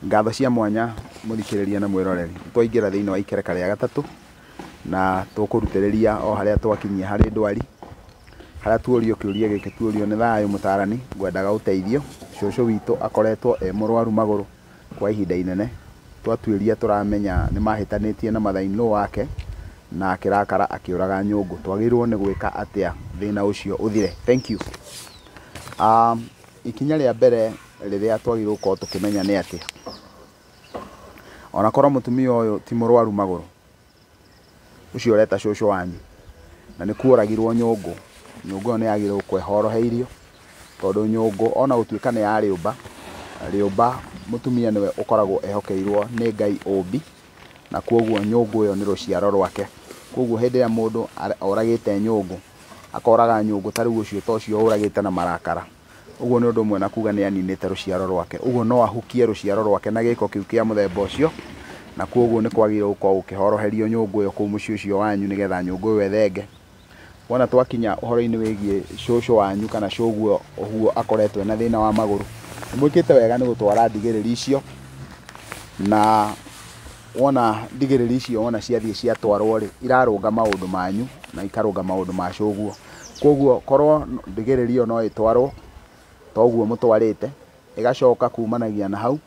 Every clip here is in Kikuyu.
Ngatho cia mwanya mũthikĩrĩria na mwĩroreri. Twaingĩra thĩinĩ wa ikereka rĩa gatatũ na tũkũrutĩrĩria o harĩa twakinyia harĩ ndwari, harĩa tuorio kĩũria gĩkĩ tuorio nĩ thayũ mũtarani, ngwendaga ũteithio. Cũcũ witũ akoretwo e mũrwaru magũrũ kwa ihinda inene. Twatuĩria tũramenya nĩ mahĩtanĩtie na mother in law wake na akĩrakara akĩũraga nyũngũ. Twagĩrĩirwo nĩ gwĩka atĩa thĩna ũcio ũthire? Thank you. Ikinya rĩa mbere rĩrĩa twagĩrĩirwo gũkorwo tũkĩmenya nĩ atĩ ona korwo mũtumia ũyũ ti mũrwaru magũrũ, ũcio ũreta cũcũ wanyu, na nĩ kuoragirwo nyũngũ, nyũngũ ĩyo nĩ yagĩrĩirwo gũkorwo ĩhoroheirio, tondũ nyũngũ ona gũtuĩka nĩ ya rĩũmba, rĩũmba mũtumia nĩwe ũkoragwo ehokeirwo nĩ Ngai ũmbi, na koguo nyũngũ ĩyo nĩ rũciaro rwake. Koguo hĩndĩ ĩrĩa mũndũ oragĩte nyũngũ, akoraga nyũngũ ta rĩu ũcio ta ũcio ũragĩte na marakara, ũguo nĩ ũndũ ũmwe na kuga nĩ aninĩte rũciaro rwake. Ũguo no ahukie rũciaro rwake na gĩko kĩu kĩa mũthemba ũcio, na koguo nĩ kwagĩrĩirwo gũkorwo gũkĩhoroherio nyũngũ ĩyo kũu mũciĩ ũcio wanyu nĩgetha nyũngũ ĩyo ĩthenge. Wona twakinya ũhoro-inĩ wĩgiĩ cũcũ wanyu kana cũguo ũguo akoretwo ena thĩna wa magũrũ, nĩ mwĩkĩte wega nĩ gũtwara ndigĩrĩri icio, na wona ndigĩrĩri icio wona ciathiĩ ciatwarwo rĩ, irarũnga maũndũ manyu na ikarũnga maũndũ ma cũguo. Koguo korwo ndigĩrĩri ĩyo no ĩtwarwo ta ũguo mũtwarĩte, ĩgacoka kumanagia na hau,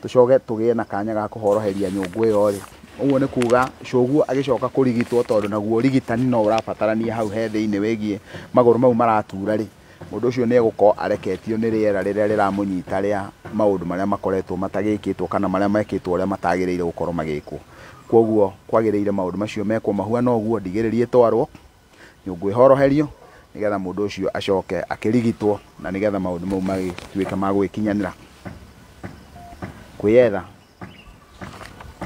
tũcoke tũgĩe na kanya ga kũhoroheria nyũngũ ĩyo rĩ, ũguo nĩ kuga cũguo agĩcoka kũrigitwo tondũ naguo ũrigitani no ũrabatarania hau he thĩinĩ wĩgiĩ magũrũ mau maratura rĩ, mũndũ ũcio nĩ egũkorwo areketio nĩ rĩera rĩrĩa rĩramũnyita rĩa maũndũ marĩa makoretwo matagĩkĩtwo kana marĩa mekĩtwo ũrĩa matagĩrĩire gũkorwo magĩkwo. Koguo kwagĩrĩire maũndũ macio mekwo mahuana ũguo, ndigĩrĩri ĩtwarwo, nyũngũ ĩhoroherio, nĩgetha mũndũ ũcio acoke akĩrigitwo na nĩgetha maũndũ mau magĩtuĩke ma gũgĩkinyanĩra. Kwĩyetha.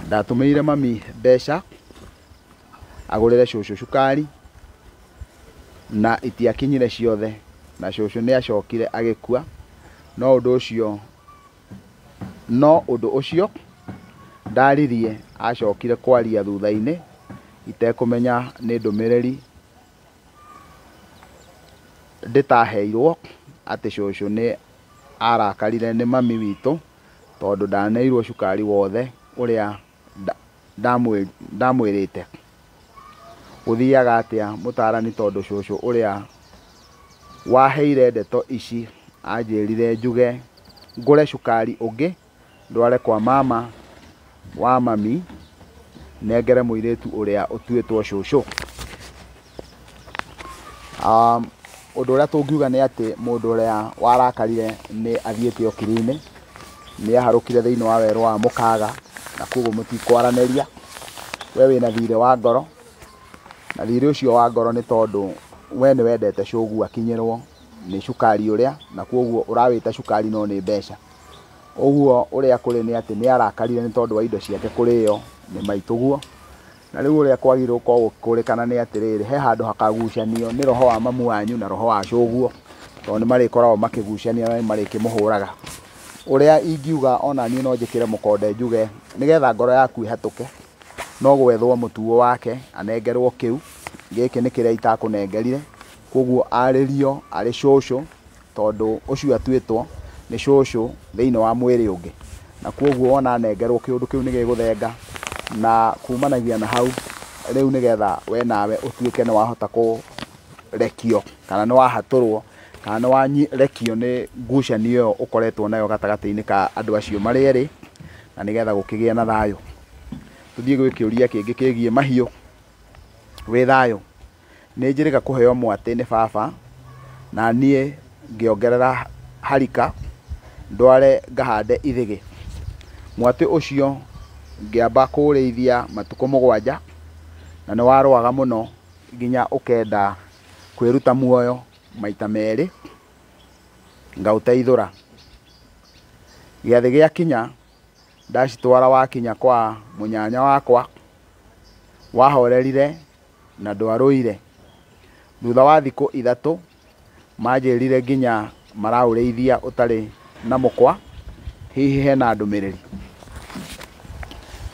Ndatũmĩire mami mbeca agũrĩre cũcũ cukari na itiakinyire ciothe, na cũcũ nĩ acokire agĩkua, no ũndũ ũcio ndaririe acokire kwaria thutha-inĩ itekũmenya nĩ ndũmĩrĩri ndĩtaheirwo atĩ cũcũ nĩ arakarire nĩ mami witũ tondũ ndaneirwo cukari wothe ũrĩa ndamwĩrĩte. Gũthiaga atĩa mũtarani tondũ cũcũ ũrĩa waheire ndeto ici anjĩrire njuge ngũre cukari ũngĩ ndware kwa mama wa mami nengere mũirĩtu ũrĩa ũtuĩtwo cũcũ. Ũndũ ũrĩa tũngiuga nĩ atĩ mũndũ ũrĩa warakarire nĩ athiĩte ũkiri-inĩ, nĩ aharũkire thĩinĩ wa werũ wa mũkaga, na koguo mũtikwaranĩria. We wĩna thirĩ wa ngoro, na thirĩ ũcio wa ngoro nĩ tondũ we nĩ wendete cũguo akinyĩrwo nĩ cukari ũrĩa, na koguo ũrawĩta cukari no nĩ mbeca. Ũguo ũrĩa kũrĩ nĩ atĩ nĩ arakarire nĩ tondũ wa indo ciake kũrĩo nĩ maitũguo. Na rĩu ũrĩa kwagĩrĩirwo gũkorwo gũkũrĩkana nĩ atĩrĩrĩ, he handũ hakagucanio nĩ roho wa mamu wanyu na roho wa cũguo, tondũ nĩ marĩkoragwo makĩgucania na nĩ marĩkĩmũhũraga. Ũrĩa ingiuga ona niĩ no njĩkĩre mũkonde njuge nĩgetha ngoro yaku ĩhatũke, no gwethwo mũtuo wake anengerwo kĩu, gĩkĩ nĩ kĩrĩa itakũnengerire, koguo arĩrio arĩ cũcũ, tondũ ũcio atuĩtwo nĩ cũcũ thĩinĩ wa mwĩrĩ ũngĩ, na koguo wona anengerwo kĩũndũ kĩu nĩ gĩgũthenga, na kumanagia na hau rĩu nĩgetha we nawe ũtuĩke nĩ wahota kũrekio kana nĩ wahatũrwo kana nĩ warekio nĩ ngucanio ĩyo ũkoretwo nayo gatagatĩ-inĩ ka andũ acio marĩ erĩ, na nĩgetha gũkĩgĩe na thayũ. Tũthiĩ gwĩ kĩũria kĩngĩ kĩgiĩ mahiũ. Wĩ thayũ? Nĩ njĩrĩga kũheo mwatĩ nĩ baba, na niĩ ngĩongerera harika ndware ngahande ithĩgĩ. Mwatĩ ũcio ngĩamba kũũrĩithia matukũ 7, na nĩ warũaga mũno nginya ũkenda kwĩruta muoyo maita 2, ngaũteithũra. Gĩathĩ gĩakinya ndacitwara wakinya kwa mũnyanya wakwa, wahorerire na ndwarũire. Thutha wa thikũ 3 manjĩrire nginya maraũrĩithia ũtarĩ na mũkwa, hihi hena ndũmĩrĩri.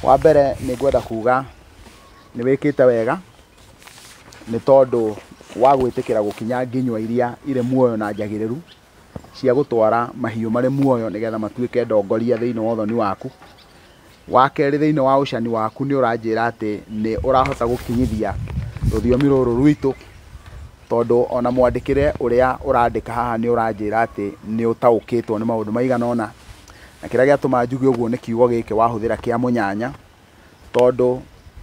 Wa mbere nĩ ngwenda kuga nĩ wĩkĩte wega nĩ tondũ wa gwĩtĩkĩra gũkinya nginywa iria irĩ muoyo na njagĩrĩru, cia gũtwara mahiũ marĩ muoyo nĩgetha matuĩke ndongoria thĩinĩ wa ũthoni waku. Wa kerĩ thĩinĩ wa ũcani waku nĩ ũranjĩra atĩ nĩ ũrahota gũkinyithia rũthiomi rũrũ rwitũ, tondũ ona mwandĩkĩre ũrĩa ũrandĩka haha nĩ ũranjĩra atĩ nĩ ũtaũkĩtwo nĩ maũndũ maigana ũna. Na kĩrĩa gĩatũma njuge ũguo nĩ kiugo gĩkĩ wahũthĩra kĩa mũnyanya, tondũ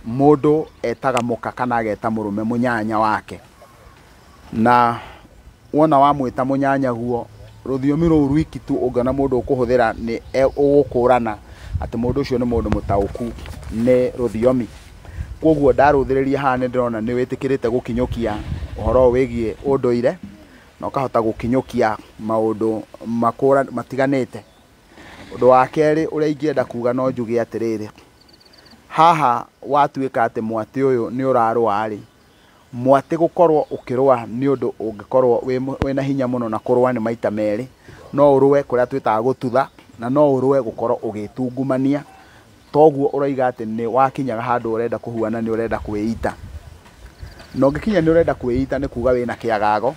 mũndũ etaga mũka kana ageta mũrũme mũnyanya wake. Na wona wamwĩta mũnyanya guo, rũthiomi rũu rwiki tu ũngĩona mũndũ ũkũhũthĩra nĩ ũgũkũrana atĩ mũndũ ũcio nĩ mũndũ mũtaũku nĩ rũthiomi. Koguo ndarũthĩrĩria haha nĩ ndĩrona nĩ wĩtĩkĩrĩte gũkinyũkia ũhoro ũyũ wĩgiĩ ũndũire, na ũkahota gũkinyũkia maũndũ matiganĩte. Ũndũ wa kerĩ ũrĩa ingĩenda kuga no njuge atĩrĩrĩ, haha watuĩka atĩ mwatĩ ũyũ nĩ ũrarũa rĩ, mwatĩ gũkorwo ũkĩrũa nĩ ũndũ ũngĩkorwo wĩna hinya mũno, na kũrũa nĩ maita merĩ. No ũrũe kũrĩa twĩtaga gũtutha, na no ũrũe gũkorwo ũgĩtungumania. Toguo ũroiga atĩ nĩ wakinyaga handũ ũrenda kũhuana nĩ ũrenda kwĩita. Na ũngĩkinya nĩ ũrenda kwĩita nĩ kuga wĩna kĩagago.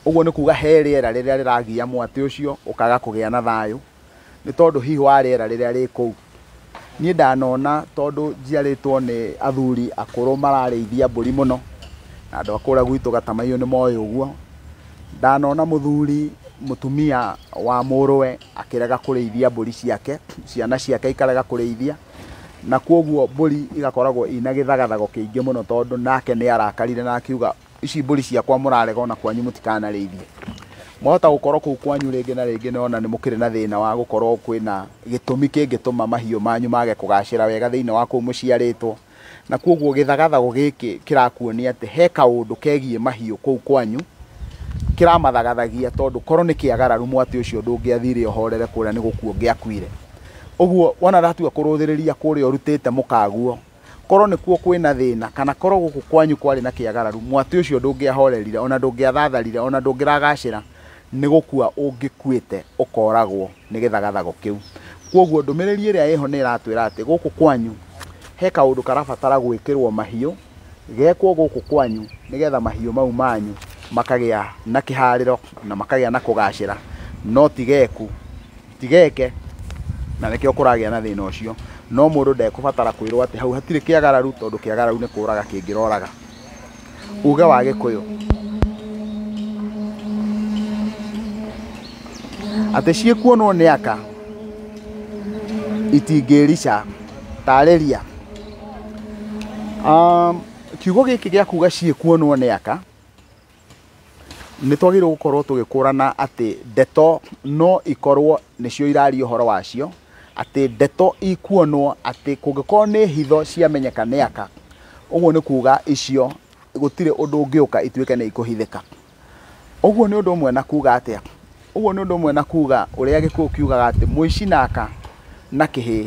Ũguo nĩ kuga he rĩera rĩrĩa rĩragia mwatĩ ũcio ũkaga kũgĩa na thayũ, nĩ tondũ hihi wa rĩera rĩrĩa rĩ kũu. Niĩ ndanona tondũ njiarĩtwo nĩ athuri akũrũ mararĩithia mbũri mũno, na andũ a kũrĩa gwitũ Gatamaiyũ nĩ moĩ ũguo. Ndanona mũthuri mũtumia wa mũrũwe akĩrega kũrĩithia mbũri ciake, ciana ciake ikarega kũrĩithia, na koguo mbũri igakoragwo ina gĩthagathago kĩingĩ mũno, tondũ nake nĩ arakarire na akiuga ici mbũri ciakwa mũrarega ona kwanyu mũtikanarĩithie. Mwahota gũkorwo kũu kwanyu rĩngĩ na rĩngĩ nĩwona nĩ mũkĩrĩ na thĩna wa gũkorwo kwĩna gĩtũmi kĩngĩtũma mahiũ manyu mage kũgacĩra wega thĩinĩ wa kũu mũciarĩtwo. Na koguo gĩthagathago gĩkĩ kĩrakuonia atĩ he kaũndũ kegiĩ mahiũ kũu kwanyu kĩramathagathagia, tondũ korwo nĩ kĩagararu mwatĩ ũcio ndũngĩathire ũhorere kũrĩa nĩ gũkua ũngĩakuire. Ũguo wona ndatua kũrũthĩrĩria kũrĩa ũrutĩte mũkaguo, korwo nĩkuo kwĩna thĩna, kana korwo gũkũ kwanyu kwarĩ na kĩagararu, mwatĩ ũcio ndũngĩahorerire, ona ndũngĩathatharire, ona ndũngĩragacĩra, nĩ gũkua ũngĩkuĩte ũkoragwo nĩ gĩthagathago kĩu. Koguo ndũmĩrĩri ĩrĩa ĩho nĩ ĩratwĩra atĩ gũkũ kwanyu he kaũndũ karabatara gwĩkĩrwo mahiũ, gekwo gũkũ kwanyu nĩgetha mahiũ mau manyu makagĩa na kĩharĩro na makagĩa na kũgacĩra, no tigeku, tigeke, na nĩkĩo kũragĩa na thĩna ũcio. No mũndũ ndekũbatara kwĩrwo atĩ hau hatirĩ kĩagararu, tondũ kĩagararu nĩ kũraga kĩngĩroraga. Uge wa Gĩkũyũ atĩ ciĩkuonwo nĩ aka itingĩrica. Tarĩria. Kiugo gĩkĩ gĩa kuga ciĩkuonwo nĩ aka, nĩ twagĩrĩirwo gũkorwo tũgĩkũrana atĩ ndeto no ikorwo nĩcio iraria ũhoro wacio, atĩ ndeto ikuonwo atĩ kũngĩkorwo nĩ hitho ciamenyeka nĩ aka, ũguo nĩ kuga icio gũtirĩ ũndũ ũngĩũka ituĩke nĩ ikũhithĩka. Ũguo nĩ ũndũ ũmwe na kuga atĩa? Ũguo nĩ ũndũ ũmwe na kuga ũrĩa Gĩkũyũ kiugaga atĩ mũici na aka na kĩhĩĩ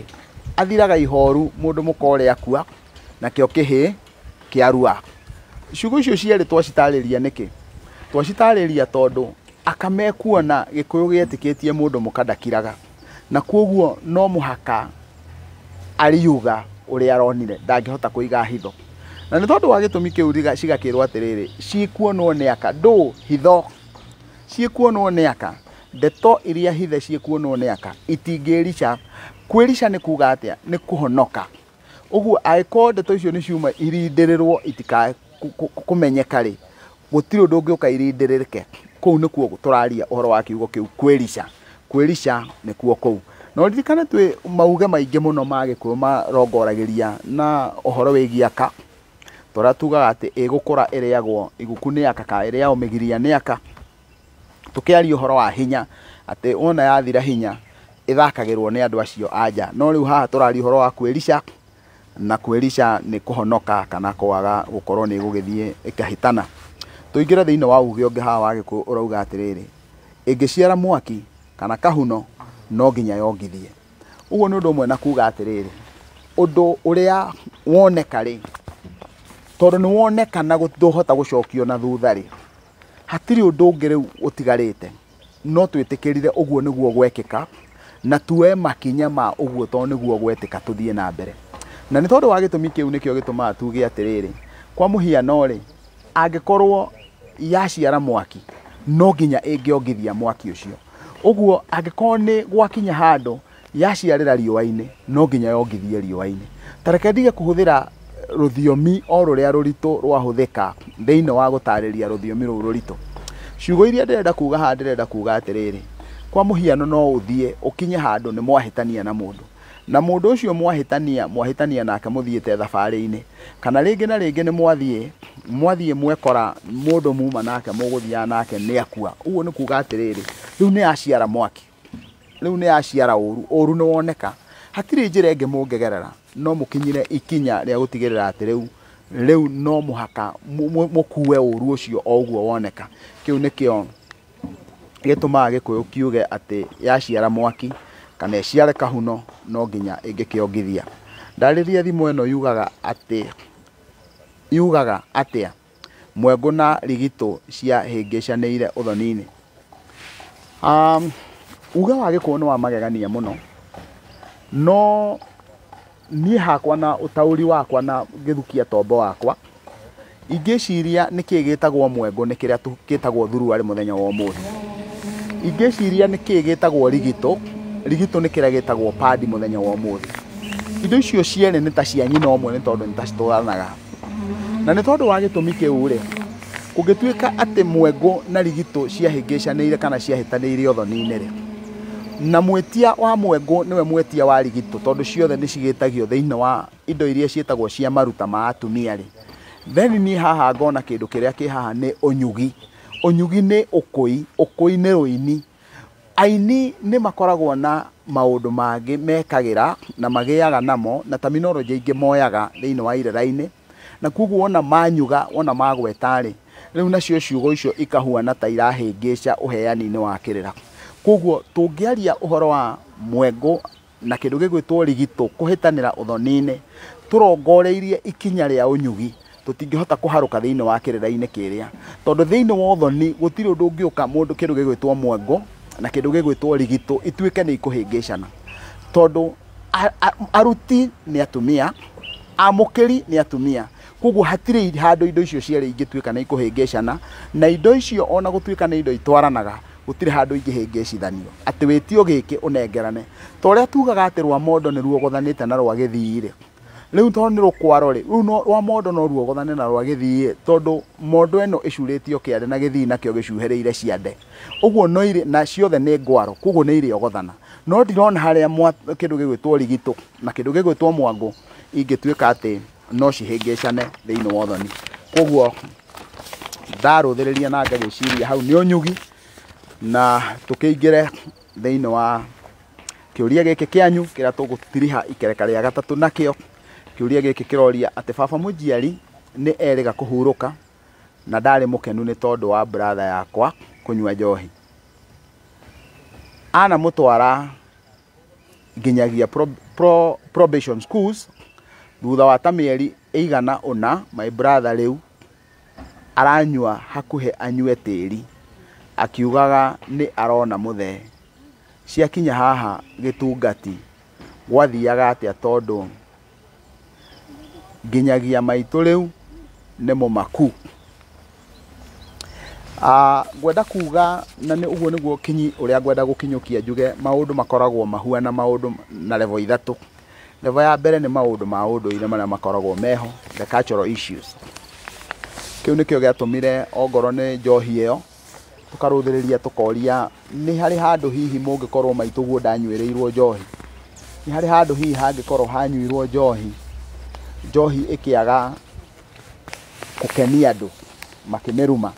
athiraga ihoru mũndũ mũka ũrĩa akua, nakĩo kĩhĩĩ kĩarua. Ciugo icio cierĩ twacitarĩria nĩkĩ? Twacitarĩria tondũ aka mekuona Gĩkũyũ gĩetĩkĩtie mũndũ mũka ndakiraga, na koguo no mũhaka ariuga ũrĩa aronire, ndangĩhota kũiga hitho. Na nĩ tondũ wa gĩtũmi kĩu cigakĩrwo atĩrĩrĩ, ciĩkuonwo nĩ aka, ndũ hitho ciĩkuonwo nĩ aka, ndeto iria hithe ciĩkuonwo nĩ aka itingĩrica. Kwĩrica nĩ kuga atĩa? Nĩ kũhonoka. Ũguo angĩkorwo ndeto icio nĩ ciuma irindĩrĩrwo itikae kũmenyeka rĩ, gũtirĩ ũndũ ũngĩũka irindĩrĩrĩke. Kũu nĩkuo tũraria ũhoro wa kiugo kĩu kwĩrica. Kwĩrica nĩkuo kũu. Na ũririkane twĩ mauge maingĩ mũno ma Gĩkũyũ marongoragĩria na ũhoro wĩgiĩ aka, tũrĩa tugaga atĩ ĩgũkũra ĩrĩagwo iguku nĩ aka, kana ĩrĩagwo mĩgiria nĩ aka. Tũkĩaria ũhoro wa hinya, atĩ wona yathira hinya ĩthakagĩrwo nĩ andũ acio a nja. No rĩu haha tũraria ũhoro wa kwĩrica, na kwĩrica nĩ kũhonoka kana kwaga gũkorwo nĩ ĩgũgĩthiĩ ĩkahĩtana. Tũingĩre thĩinĩ wa uge ũngĩ haha wa Gĩkũyũ ũrauga atĩrĩrĩ, ĩngĩciara mwaki kana kahuno no nginya yongithie. Ũguo nĩ ũndũ ũmwe na kuga atĩrĩrĩ, ũndũ ũrĩa woneka rĩ, tondũ nĩ woneka na ndũhota gũcokio na thutha rĩ, hatirĩ ũndũ ũngĩ rĩu ũtigarĩte, no twĩtĩkĩrire ũguo nĩguo gwekĩka, na tuoe makinya ma ũguo tondũ nĩguo gwetĩka tũthiĩ na mbere. Na nĩ tondũ wa gĩtũmi kĩu nĩkĩo gĩtũmaga tuge atĩrĩrĩ, kwa mũhiano rĩ, angĩkorwo yaciara mwaki no nginya ĩngĩongithia mwaki ũcio. Ũguo angĩkorwo nĩ gwakinya handũ yaciarĩra riũa-inĩ, no nginya yongithie riũa-inĩ. Ta reke ndige kũhũthĩra rũthiomi o rũrĩa rũritũ rwahũthĩka thĩinĩ wa gũtarĩria rũthiomi rũu rũritũ. Ciugo iria ndĩrenda kuga haha, ndĩrenda kuga atĩrĩrĩ, kwa mũhiano no ũthiĩ ũkinye handũ nĩ mwahĩtania na mũndũ, na mũndũ ũcio mwahĩtania, mwahĩtania nake mũthiĩte thabarĩ-inĩ, kana rĩngĩ na rĩngĩ nĩ mwathiĩ mwekora mũndũ muma nake mũgũthiaga nake nĩ akua. Ũguo nĩ kuga atĩrĩrĩ, rĩu nĩ yaciara mwaki, rĩu nĩ yaciara ũru, ũru nĩ woneka. Hatirĩ njĩra ĩngĩ mũngĩgerera, no mũkinyire ikinya rĩa gũtigĩrĩra atĩ rĩu no mũhaka mũkue ũru ũcio o ũguo woneka. Kĩu nĩkĩo gĩtũmaga Gĩkũyũ kiuge atĩ yaciara mwaki kana ĩciare kahuno no nginya ĩngĩkĩongithia. Ndarĩria thimo ĩno yugaga atĩ, yugaga atĩa mwengũ na rigitũ ciahĩngĩcanĩire ũthoni-inĩ. Uge wa Gĩkũyũ nĩ wa magegania mũno, no niĩ hakwa na ũtaũri wakwa na gĩthukia tombo wakwa, ingĩciria nĩkĩĩ gĩtagwo mwengũ nĩ kĩrĩa gĩtagwo thuruarĩ mũthenya wa ũmũthĩ. Ingĩciria nĩkĩĩ gĩtagwo rigitũ, rigitũ nĩ kĩrĩa gĩtagwo padi mũthenya wa ũmũthĩ. Indo icio cierĩ nĩ ta cia nyina ũmwe nĩ tondũ nĩ ta citwaranaga. Na nĩ tondũ wa gĩtũmi kĩu rĩ, kũngĩtuĩka atĩ mwengũ na rigitũ ciahĩngĩcanĩire kana ciahĩtanĩire ũthoni-inĩ rĩ, na mwĩtia wa mwengũ nĩwe mwĩtia wa rigitũ, tondũ ciothe nĩ cigĩtagio thĩinĩ wa indo iria ciĩtagwo cia maruta ma atumia rĩ, then niĩ haha ngona kĩndũ kĩrĩa kĩ haha nĩ ũnyugi. Ũnyugi nĩ ũkũi, ũkũi nĩ rũini. Aini nĩ makoragwo na maũndũ mangĩ mekagĩra na magĩaga namo na terminology ingĩ moyaga thĩinĩ wa irera-inĩ, na koguo wona manyuga, wona magweta rĩ, rĩu nacio ciugo icio ikahuana ta irahĩngĩca ũheani-inĩ wa kĩrĩra. Koguo tũngĩaria ũhoro wa mwengũ na kĩndũ gĩgwĩtwo rigitũ kũhĩtanĩra ũthoni-inĩ, tũrongoreirie ikinya rĩa ũnyugi, tũtingĩhota kũharũka thĩinĩ wa kĩrĩra-inĩ kĩrĩa, tondũ thĩinĩ wa ũthoni gũtirĩ ũndũ ũngĩũka mũndũ kĩndũ gĩgwĩtwo mwengũ na kĩndũ gĩgwĩtwo rigitũ ituĩke nĩ ikũhĩngĩcana, tondũ aruti nĩ atumia, amũkĩri nĩ atumia. Koguo hatirĩ handũ indo icio cierĩ ingĩtuĩka nĩ ikũhĩngĩcana, na indo icio ona gũtuĩka nĩ indo itwaranaga, gũtirĩ handũ ingĩhĩngĩcithanio atĩ wĩtio gĩkĩ ũnengerane. Ta ũrĩa tugaga atĩ rwa mondo nĩ ruogothanĩte na rwa gĩthii rĩ, rĩu tondũ nĩ rũkwaro rĩ, rĩu no rwa mondo no ruogothane na rwa gĩthii, tondũ mondo ĩno ĩcurĩtio kĩande na gĩthii nakĩo gĩcuhĩrĩire ciande. Ũguo no irĩ na ciothe nĩ ngwaro, koguo nĩ irĩogothana. No ndirona harĩa kĩndũ gĩgwĩtwo rigitũ na kĩndũ gĩgwĩtwo mwangũ ingĩtuĩka atĩ no cihĩngĩcane thĩinĩ wa ũthoni. Koguo ndarũthĩrĩria na ngagĩciria hau nĩ ũnyugi, na tũkĩingĩre thĩinĩ wa kĩũria gĩkĩ kĩanyu kĩrĩa tũgũtiriha ikereka rĩa gatatũ nakĩo. Kĩũria gĩkĩ kĩroria atĩ baba mũnjiari nĩ erĩga kũhurũka na ndarĩ mũkenu nĩ tondũ wa brother yakwa kũnyua njohi. Anamũtwara nginyagia probation schools thutha wa ta mĩeri ĩigana ũna, my brother rĩu aranyua hakuhĩ anyue tĩri, akiugaga nĩ arona mũthee. Ciakinya haha gĩtungati gwathiaga atĩa, tondũ nginyagia maitũ rĩu nĩ mũmaku. Ngwenda kuga na nĩ ũguo nĩguo kinyi ũrĩa ngwenda gũkinyũkia njuge maũndũ makoragwo mahuana maũndũ na level ithatũ. Level ya mbere nĩ maũndũ ma ũndũire marĩa makoragwo meho, the cultural issues. Kĩu nĩkĩo gĩatũmire ongorwo nĩ njohi ĩyo tũkarũthĩrĩria tũkoria nĩ harĩ handũ hihi mũngĩkorwo maitũ guo ndanyuĩrĩirwo njohi, nĩ harĩ handũ hihi hangĩkorwo hanyuirwo njohi, njohi ĩkĩaga gũkenia andũ makĩmĩruma,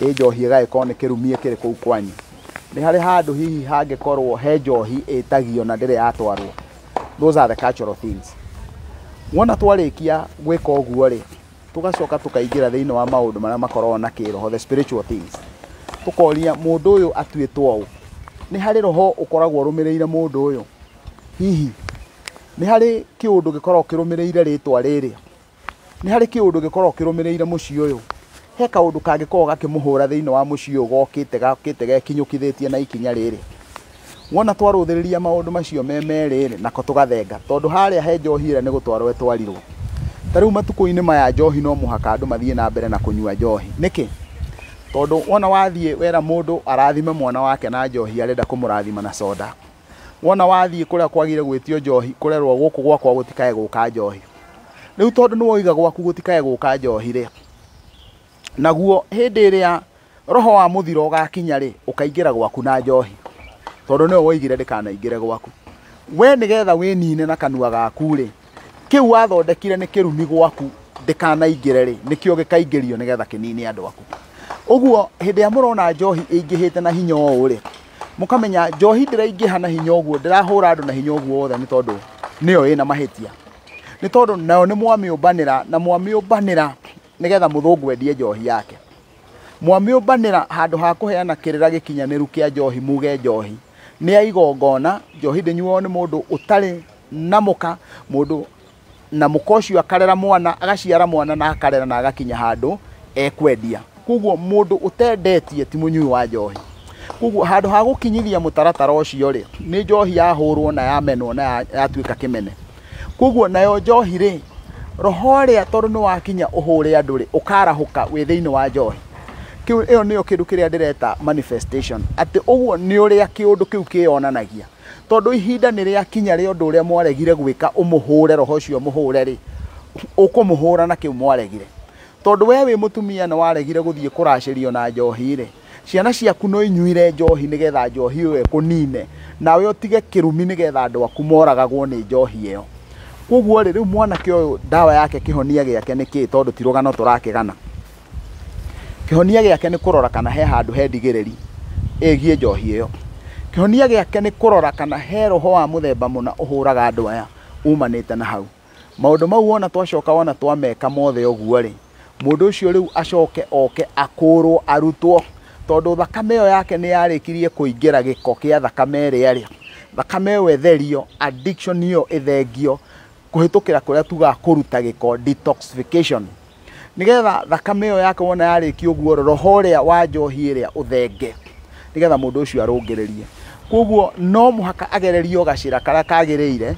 ĩ njohi ĩgagĩkorwo nĩ kĩrumie kĩrĩ kũu kwanyu. Nĩ harĩ handũ hihi hangĩkorwo he njohi ĩtagio na ndĩrĩ yatwarwo. Those are the cultural things. Wona twarĩkia gwĩka ũguo rĩ, tũgacoka tũkaingĩra thĩinĩ wa maũndũ marĩa makoragwo na kĩroho, the spiritual things. Tũkoria mũndũ ũyũ atuĩtwo ũũ, nĩ harĩ roho ũkoragwo ũrũmĩrĩire mũndũ ũyũ, hihi nĩ harĩ kĩũndũ gĩkoragwo kĩrũmĩrĩire rĩtwa rĩrĩ, nĩ harĩ kĩũndũ gĩkoragwo kĩrũmĩrĩire mũciĩ ũyũ, he kaũndũ kangĩkorwo gakĩmũhũra thĩinĩ wa mũciĩ ũyũ gokĩte gokĩte gekinyũkithĩtie na ikinya rĩrĩ. Wona twarũthĩrĩria maũndũ macio me merĩ rĩ, nako tũgathenga, tondũ harĩa he njohi ĩrĩa nĩ gũtwarwo ĩtwarirwo. Ta rĩu matukũ-inĩ maya njohi no mũhaka andũ mathiĩ na mbere na kũnyua njohi. Nĩkĩ? Tondũ wona wathiĩ wera mũndũ arathime mwana wake na njohi arenda kũmũrathima na soda. Wona wathiĩ kũrĩa kwagire gwĩtio njohi kũrerwo gũkũ gwakwa gũtikae gũka njohi. Rĩu tondũ nĩ woiga gwaku gũtikae gũka njohi rĩ, naguo hĩndĩ ĩrĩa roho wa mũthiro ũgakinya rĩ, ũkaingĩra gwaku na njohi. Tondũ nĩwe woigire ndĩkanaingĩre gwaku. We nĩgetha wĩnine na kanua gaku rĩ, kĩu wathondekire nĩ kĩrumi gwaku ndĩkanaingĩre rĩ, nĩkĩo gĩkaingĩrio nĩgetha kĩnine andũ aku. Ũguo hĩndĩ ĩrĩa mũrona njohi ĩingĩhĩte na hinya ũũ rĩ, mũkamenya njohi ndĩraingĩha na hinya ũguo, ndĩrahũra andũ na hinya ũguo wothe nĩ tondũ nĩyo ĩna mahĩtia. Nĩ tondũ nayo nĩ mwamĩũmbanĩra na mwamĩũmbanĩra nĩgetha mũthũngũ endie njohi yake. Mwamĩũmbanĩra handũ ha kũheana kĩrĩra gĩkinyanĩru kĩa njohi muge njohi nĩ ya igongona, njohi ndĩnyuagwo nĩ mũndũ ũtarĩ na mũka, mũndũ na mũka ũcio akarera mwana, agaciara mwana na akarera na agakinya handũ ekwendia. Koguo mũndũ ũtendetie ti mũnyui wa njohi. Koguo handũ ha gũkinyithia mũtaratara ũcio rĩ, nĩ njohi yahũrwo na yamenwo na yatuĩka kĩmene. Koguo nayo njohi rĩ, roho ũrĩa tondũ nĩ wakinya ũhũre andũ rĩ, ũkarahũka wĩ thĩinĩ wa njohi. Kĩu ĩyo nĩyo kĩndũ kĩrĩa ndĩreta manifestation, atĩ ũguo nĩ ũrĩa kĩũndũ kĩu kĩyonanagia. Tondũ ihinda nĩ rĩakinya rĩa ũndũ ũrĩa mwaregire gwĩka ũmũhũre roho ũcio mũhũre rĩ, ũkũmũhũra na kĩu mwaregire. Tondũ we wĩ mũtumia nĩ waregire gũthiĩ kũracĩrio na njohi rĩ, ciana ciaku no inyuire njohi nĩgetha njohi ĩyo ĩkũnine, nawe ũtige kĩrumi nĩgetha andũ aku moragagwo nĩ njohi ĩyo. Koguo rĩ, rĩu mwanake ũyũ ndawa yake kĩhonia gĩake nĩ kĩĩ tondũ ti rũgano tũrakĩgana. Kĩhonia gĩake nĩ kũrora kana he handũ he ndigĩrĩri ĩgiĩ njohi ĩyo. Kĩhonia gĩake nĩ kũrora kana he roho wa mũthemba mũna ũhũraga andũ aya umanĩte na hau. Maũndũ mau wona twacoka wona twameka mothe ũguo rĩ, mũndũ ũcio rĩu acoke oke akũrwo arutwo, tondũ thakame ĩyo yake nĩ yarĩkirie kũingĩra gĩko kĩa thakame ĩrĩa rĩ, thakame ĩyo ĩtherio, addiction ĩyo ĩthengio kũhĩtũkĩra kũrĩa tugaga kũruta gĩko, detoxification. Nĩgetha thakame ĩyo yake wona yarĩkia ũguo roho ũrĩa wa njohi ĩrĩa ũthenge, nĩgetha mũndũ ũcio arũngĩrĩrie. Koguo no mũhaka agererio gacĩra karĩa kagĩrĩire,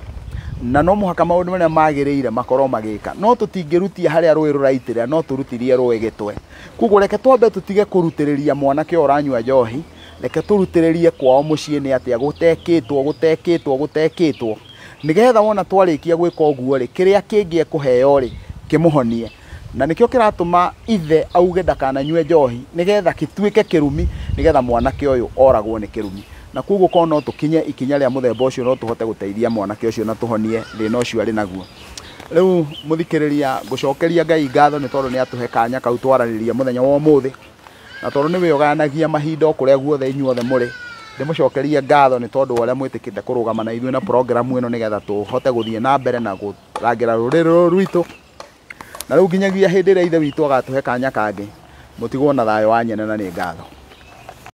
na no mũhaka maũndũ marĩa magĩrĩire makorwo magĩka. No tũtingĩrutia harĩa rũĩ rũraitĩrĩra, no tũrutirie rũĩ gĩtwe. Koguo reke twambe tũtige kũrutĩrĩria mwanake ũyũ ũranyua njohi, reke tũrutĩrĩrie kwao mũciĩ nĩ atĩa gũtekĩtwo, gũtekĩtwo, gũtekĩtwo. Nĩgetha wona twarĩkia gwĩka ũguo rĩ, kĩrĩa kĩngĩ ekũheo rĩ, kĩmũhonie. Na nĩkĩo kĩratũma ithe auge ndakananyue njohi, nĩgetha gĩtuĩke kĩrumi, nĩgetha mwanake ũyũ oragwo nĩ kĩrumi. Na koguo korwo no tũkinye ikinya rĩa mũthemba ũcio no tũhote gũteithia mwanake ũcio na tũhonie thĩna ũcio arĩ naguo. Rĩu mũthikĩrĩria, ngũcokeria Ngai ngatho nĩ tondũ nĩ atũhe kanya kau twaranĩria mũthenya wa ũmũthĩ, na tondũ nĩwe ũgayanagia mahinda o kũrĩa guothe inyuothe mũrĩ, ndĩmũcokerie ngatho nĩ tondũ wa ũrĩa mwĩtĩkĩte kũrũgama na ithuĩ na programu ĩno nĩgetha tũhote gũthiĩ na mbere na kũrangĩra rũrĩrĩ rũrũ rwitũ. Na rĩu nginyagia hĩndĩ ĩrĩa ithe witũ agatũhe kanya kangĩ, mũtigwo na thayũ wa nyene na nĩ ngatho.